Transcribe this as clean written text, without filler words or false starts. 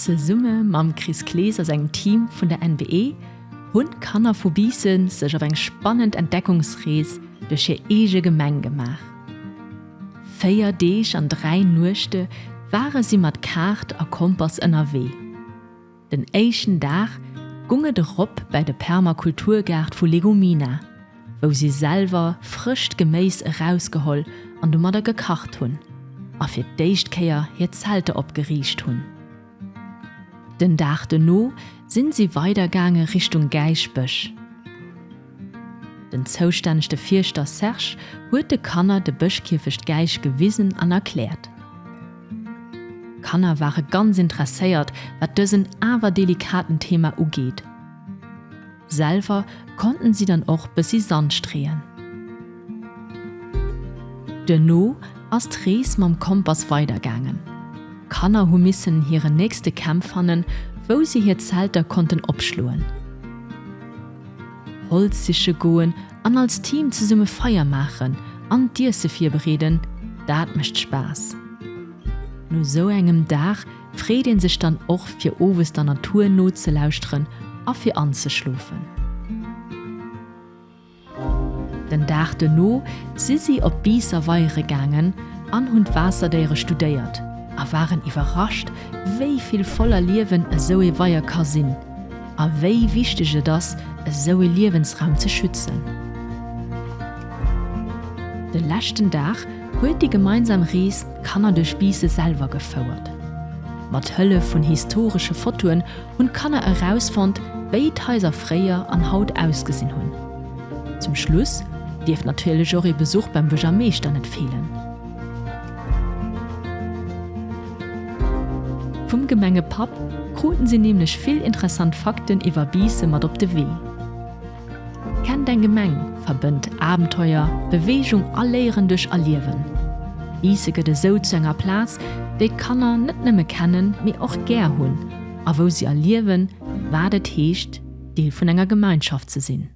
Zesumme mam Chris Clees a sengem Team vun der NBE hunn d'Kanner vu Biissen sech op eng spannend Entdeckungsrees duerch hir eege Gemeng gemaach. 4 Deeg an 3 Nuechte ware si mat Kaart a Kompass ënnerwee. Den éischten Dag gung et erop bäi de Permakulturgaart vu Legumina, wou si selwer frëscht Geméis erausgeholl an domadder gekacht hunn a fir d'éischt Kéier hir Zelter opgeriicht hunn. Den Dag dono sinn si weidergaange Richtung Gäischbësch. Den zoustännegte Fierschter Serge huet de Kanner de Bëschkierfecht Gäisch gewisen an erkläert. D'Kanner ware ganz interesséiert wat dësen awer delikaten Thema ugeet. Selwer konnten si dann och bëssi Sand streeën. Duerno ass d'Rees mam Kompass weidergaangen. D'Kanner hu missen hiren nächste Camp fannen, wou si hir Zelter konnten opschloen. Holz siche goen an als Team zesumme Feier maachen an d'Iesse virbereeden, dat mécht Spaass. No sou engem Dag freet een sech dann och fir owes der Natur nozelauschteren a fir anzeschlofen. Den Dag duerno si si op d'Biisser Weiere gaangen an hunn d'Waasserdéiere studéiert a waren iwwerrascht, wéi vill voller Liewen esou ee Weier ka sinn a wéi wichteg et ass, esou ee Liewensraum ze schützen. De leschten Dag huet déi gemeinsam Rees d'Kanner duerch Biisse selwer gefouert. Mat Hëllef vun historesche Fotoen hunn d'Kanner erausfonnt, wéi d'Haiser fréier an haut ausgesinn hunn. Zum Schluss dierf natierlech och ee Besuch beim Buergermeeschter net feelen. Vum Gemengepapp kruten si nämlech vill interessant Fakten iwwer Biisse mat op de Wee. Kenn deng Gemeng verbënnt Abenteuer, Beweegung a Léieren duerch Erliewen. Biisse gëtt esou zu enger Plaz, déi d'Kanner net nëmme kennen, mee och gär hunn a wou si erliewen, wat et heescht, Deel vun enger Gemeinschaft ze sinn.